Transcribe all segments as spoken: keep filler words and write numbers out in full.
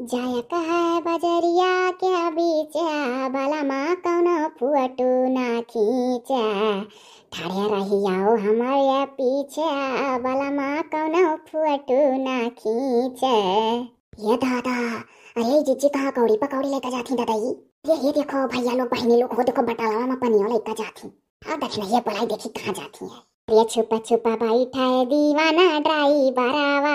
जाए कहे बजरिया के बीच, बलमा कौनो फोटो ना खींच। ठाड़े रहियाओ हमारे पीछे, बलमा कौनो फोटो ना खींच। ये दादा, अरे जिज्जी कहाँ कौड़ी पकौड़ी लेकर जाती दादा ई? ये, ये देखो भैया लोग, बहिनी लोग, हो देखो बटालावा में पनिया लेकर जाती। अब देखना ये बलाई देखी कहाँ जाती है। ये छुपा छुपा बैठा है दीवाना ड्राइवरवा,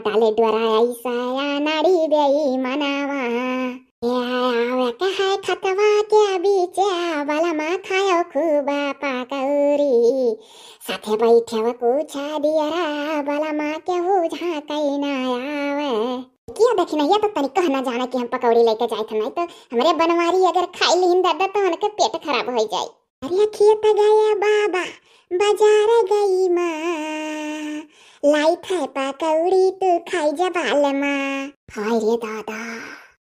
डाले डोरा ऐसा या नाड़ी बेईमानवा। ये आवे कहे खतवा के बीच, बलमा खायो खूब पकौड़ी। साथे बैठे वो कुछ दियरा, बलमा के हो झाँकै ना आवे। किया देखी नहीं, ये तो तनी कह ना जाना कि हम पकौड़ी लेके जाए थे, नहीं तो हमरे बनवारी अगर खाई लीन दादा तो उनके पेट खराब हो जाए। अरे खेत गया बाबा, बाजार गई माँ, लाई थे पकौड़ी तू खाई जा बालमा। हाय रे दादा,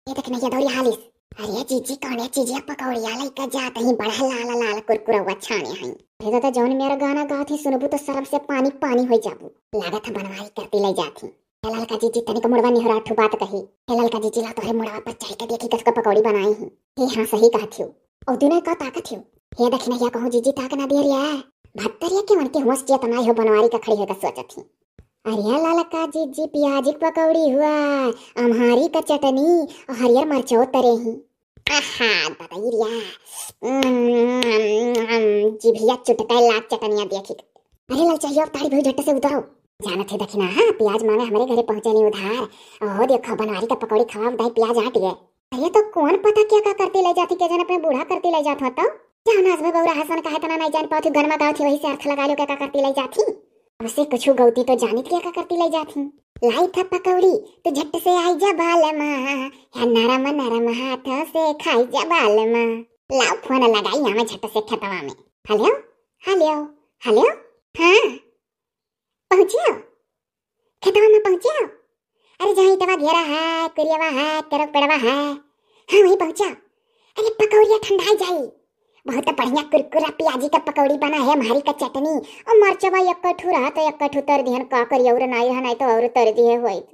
ये देख नहीं, ये दौरी हालिस। अरे जीजी, कौने चीजिया पकौड़िया लइका जात ही, बड़ा लाल लाल कुरकुरवा छाने हई। अरे दादा, जौन मेरा गाना गात ही सुनबू तो शर्म से पानी पानी हो जाबू। लागत है बनवारी करती ले जात ही। हे ललका जीजी, तनिक मुड़वा निहरा ठू बात कही। हे ललका जीजी, ला तोहरे मुड़वा पर चढ़ के देखी कसका पकौड़ी बनाई ही। हे हाँ, सही कहत हियो। और दुनो का ताकत हियो। हे दखिनहिया कहूँ जीजी ताक ना दिया रिया। भत्तरिया के मन के होश चेतना हो बनवारी का खड़ी होकर सोचत ही। अरे ललका जीजी, प्याज के पकौड़ी हुआ, अम्हारी का चटनी और हरियर मरचो तरे ही। आहा, ददइरिया। उम्म, जिभिया चुटकाए लाग चटनिया देखी। अरे ललचहिया, अब तारी भी झट से उतारो। जानत है दखिना, हाँ, प्याज मांगे हमरे घरे पहुँचे नहीं उधार। ओहो देखो, बनवारी का पकौड़ी खवाब दाई, प्याज आट गए। अरे तो कौन पता क्या का करती ले जाती, के जन अपने बूढ़ा करती ले जात हो तो। जाओ ना, आज मैं बौरा हसन कहे तना नहीं जान पाती, गनमा गाँव थी वही से अर्थ लगा लो क्या का करती ले जाती। हमसे कुछ गौती तो जानित क्या का करती ले जात ही। लाई था पकौड़ी, तू झट से आई जा बालमा, या नरम नरम हाथों से खाई जा बालमा। लाओ फोन लगाई हमें झट से खेतवा में। हेलो, हेलो, हेलो। हाँ, पहुँचियो, खेतवा में पहुँचियो। अरे जहाँ इतवा घेरा है, कुरियवा है, करक पेड़वा है, हाँ वहीं पहुँचा। अरे पकौड़िया ठंडाई जाई। बहुत बढ़िया कुरकुरा प्याजी का पकौड़ी बना है, अम्हारी का चटनी और मरचवा एक ठू रहा तो एक ठू तर दिहन, का करी और नाई रहा, नाई तो और तर दिए होइत।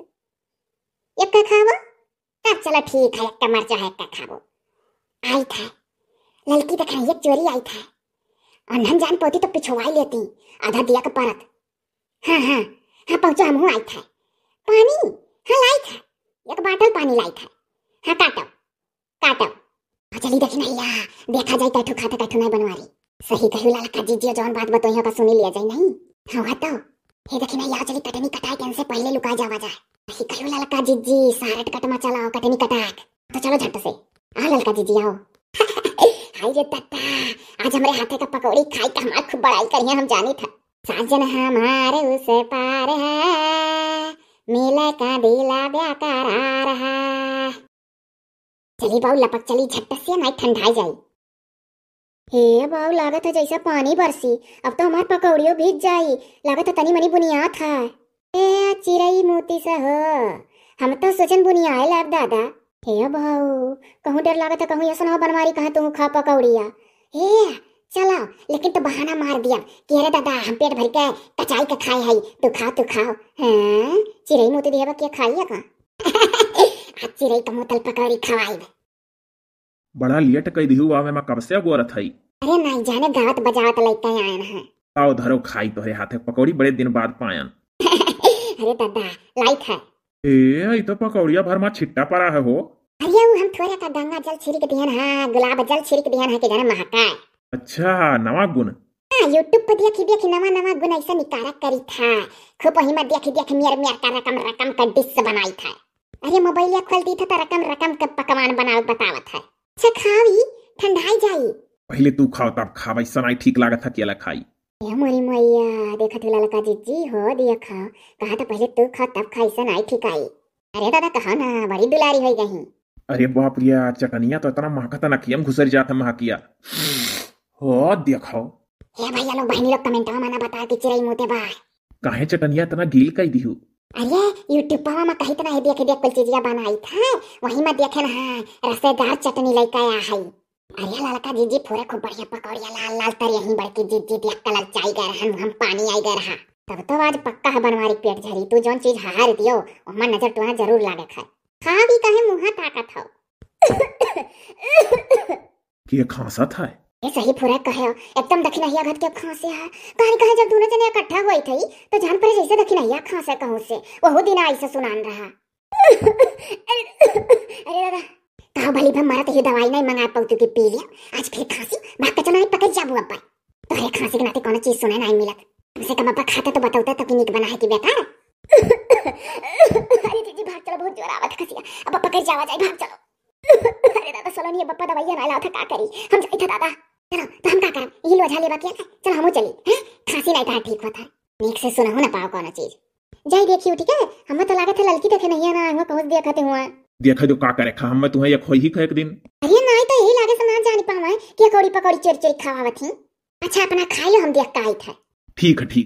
एक का खाबो? तब चलो ठीक है, एक का मरचा है, एक का खाबो। आई था ललकी तो खाइए चोरी आई था, और हम जान पाती तो पिछवाई लेती, आधा दिया का परत। हाँ हाँ हाँ, पहुँचो, हम हूँ आई था। पानी? हाँ लाई था, एक बाटल पानी लाई था। हाँ काटो। काटो। हाँ, चली देखी नहीं या, देखा जाए कैठू खाता कैठू नहीं बनवारी। सही कहियो ललका जीजी, जौन बात बतोई हो का सुनी लिया जाए नहीं। हाँ, हाँ तो। हे देखी नहीं या, चली कटनी कटाए के इनसे पहले लुका जावा जाए। सही कहियो ललका जीजी, सारट कटमा चलाओ, कटनी कटाक। तो चलो झट से। आ ललका जीजी आओ। हाय रे तत्ता, आज हमरे हाथे का पकौड़ी खाई के हमार खूब बड़ाई करिया हम जानी था। साजन हमार उस पार है, मिले का दिला बेकरार है। चली बाऊ लपक चली झट से, नाई ठंडाई जाई। हे बाऊ, लागत है जैसे पानी बरसी, अब तो हमार पकौड़ियो भीज जाई। लागत है तनी मनी बुनियात है। ए चिरई मोती सा हो, हम तो सोचन बुनियाए लाग दादा। हे बाऊ, कहूँ डर लागत है, कहूँ ऐसा ना हो बनवारी कहाँ तू खा पकौड़िया। हे चला, लेकिन तो बहाना मार दिया कि अरे दादा, हम पेट भर के कचाई के खाए हई, तू खाओ, तू खाओ। हाँ, चिरई मोती दिया के खाइए का? आज चिरई का मोतल पकौड़ी खवाई। बड़ा लेट कई दिहू आवे में, कब से अगोरत हई। अरे नहीं जाने, गावत बजावत लइका आयन है। आओ धरो खाई, तोहरे हाथे पकौड़ी बड़े दिन बाद पायन। अरे दादा, लाई था। ए, ई तो पकौड़िया भर मा छिट्टा परा है हो। अरे ऊ हम थोड़ा का गंगा जल छिड़क दिहन हा, गुलाब जल छिड़क दिहन हा कि जाने महकाए। अच्छा, नवा गुण। हाँ, YouTube पे देखी देखी नवा नवा गुण ऐसा निकारा करी था। खूब वही में देखी देखी मेर मेर का रकम रकम का डिश बनाई था। अरे मोबाइलिया खोल दी था तो रकम रकम का पकवान बनावत बतावत है। अच्छा खावी, ठंडाई जाई। पहले तू खाओ तब खाब, ऐसा नहीं ठीक लागत है, अकेला खाई। ए मोरी मैया, देखत हो ललका जीजी हो, दिया खाओ। कहा था पहले तू खा तब खाई, ऐसा नहीं ठीक आई। अरे दादा कहा ना, बड़ी दुलारी हो गई। अरे बाप रे, चटनिया तो इतना महकता ना कि हम घुसर जात है महकिया। हो देखो। हे भैया लोग, बहनी लोग, कमेंटवा में ना बता कि चिरई मोती बा। काहे चटनिया इतना गील कई दिहू? अरे YouTube पर में कही तना है, देखे देख कुल चीजिया बनाई था, वही में देखे ना है, रसेदार चटनी लेके आया है। अरे ललका जीजी फोरे खूब बढ़िया पकौड़िया लाल लाल तरी, यहीं बड़की जीजी देख के ललचाई गए रहन, हम पानी आई गए रहा। तब तो आज पक्का है बनवारी पेट झरी, तू जौन चीज हार दियो, ओमा नजर टोना जरूर लागे खाए। हाँ भी कहे मुँह ताकत हो। के खांसत है? ये सही फुरा कहे हो, एकदम दखिनहिया घत के खांसे है। कहानी कहे जब दोनों जने इकट्ठा हुई थी तो जान पड़े जैसे दखिनहिया खांसे कहूँ से, वहू दिन ऐसे सुनान रहा। अरे दादा, कहो भली भा मरत ही दवाई नहीं मंगा पाऊ तू के पी लिया। आज फिर खांसी, बात कचो नहीं पकड़ जाबू अब्बा। तोहरे खांसी के नाते कोनो चीज सुने नहीं मिलत। कम से कम अब्बा खाते तो बतौते तो कि नीक बना है कि बेकार। अरे जीजी भाग चलो, बहुत जोर आवत है खांसी का। अब पकड़ जावा जाए, भाग चलो। अरे दादा सलोनी, अब अब्बा दवाइया ना लावत है, का करी? हम जाइत है दादा। चलो, तो हम का करब? यही लोझा लेबा के है? चलो हमहू चली, हैं? खांसी नहीं कहा ठीक होत है। नीक से सुनहु ना पाओ कोनो चीज। जाई देखी उठी के, हमें तो लागत है ललकी देखे नहीं है ना, हुआ पहुंच दिया खाते हुआ। देखा जो का करे खा, हमें तुम्हें एक होई ही खा एक दिन। अरे नाई तो यही लागे से ना जानी पावा है कि अकौड़ी पकौड़ी चोरी चोरी खावावत ही। अच्छा अपना खाई लो, हम देख का आइत है। ठीक है, ठीक।